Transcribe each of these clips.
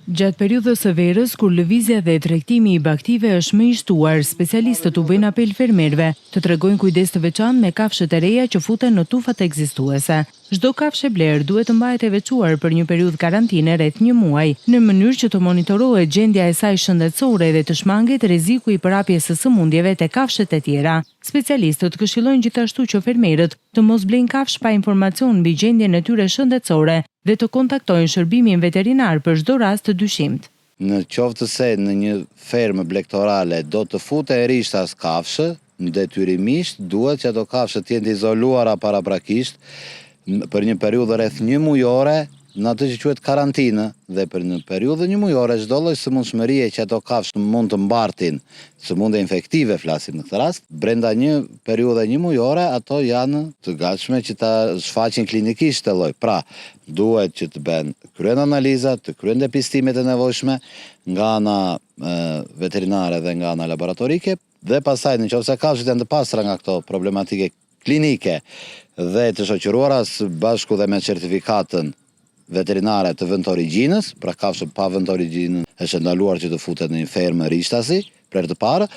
Gjatë periudhës së verës, kur lëvizja dhe tregtimi i bagëtive është më i shtuar, specialistët u bëjnë apel fermerëve të tregojnë kujdes të veçantë me kafshët e reja që futen në tufat ekzistuese. Çdo kafshë e blerë duhet të mbahet e veçuar për një periudhë karantine rreth një muaj, në mënyrë që të monitorohet gjendja e saj shëndetësore dhe të shmanget rreziku i përhapjes së sëmundjeve te kafshët e tjera. Specialistët këshillojnë gjithashtu që fermerët të mos blejnë kafshë pa informacion mbi gjendjen e tyre shëndetësore dhe të kontaktojnë shërbimin veterinar për çdo rast të dyshimtë. Në qoftë se në një fermë blegtorale do të futen rishtas kafshë, detyrimisht duhet që ato kafshë të jenë të izoluara paraprakisht për një periudhë rreth një mujore në atë që quhet karantinë dhe për një periudhë një mujore çdo lloj sëmundshmërie që ato kafshë mund të mbartin, sëmundje infektive flasim në këtë rast, brenda një periudhe një mujore ato janë të gatshme që ta shfaqin klinikisht këtë lloj. Pra, duhet që të bëhen kryen analizat, të kryen depistimet e nevojshme nga ana veterinare dhe nga ana laboratorike dhe pastaj në qoftë se kafshët janë të pastra nga këto problematike klinike dhe të shoqëruara së bashku dhe me certifikatën veterinare të vend origjinës, pra kafshë pa vend origjinën është e ndaluar që të futet në një fermë rishtasi, për herë të parë,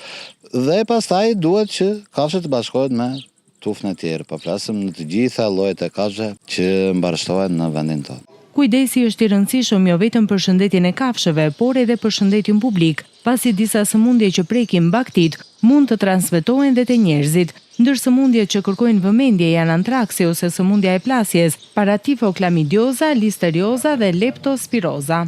dhe pastaj duhet që kafshët të bashkohen me tufën e tjerë, po flasim në të gjitha llojet e kafshëve që mbarështohen në vendin tonë. Kujdesi është i rëndësishëm jo vetëm për shëndetin e kafshëve, por edhe për shëndetin publik, pasi disa sëmundje që prekin bagëtitë mund të transmetohen dhe te njerëzit. Ndër sëmundjet që kërkojnë vëmendje janë antraksi ose sëmundja e plasjes, paratifoklamidioza, listerioza dhe leptospiroza.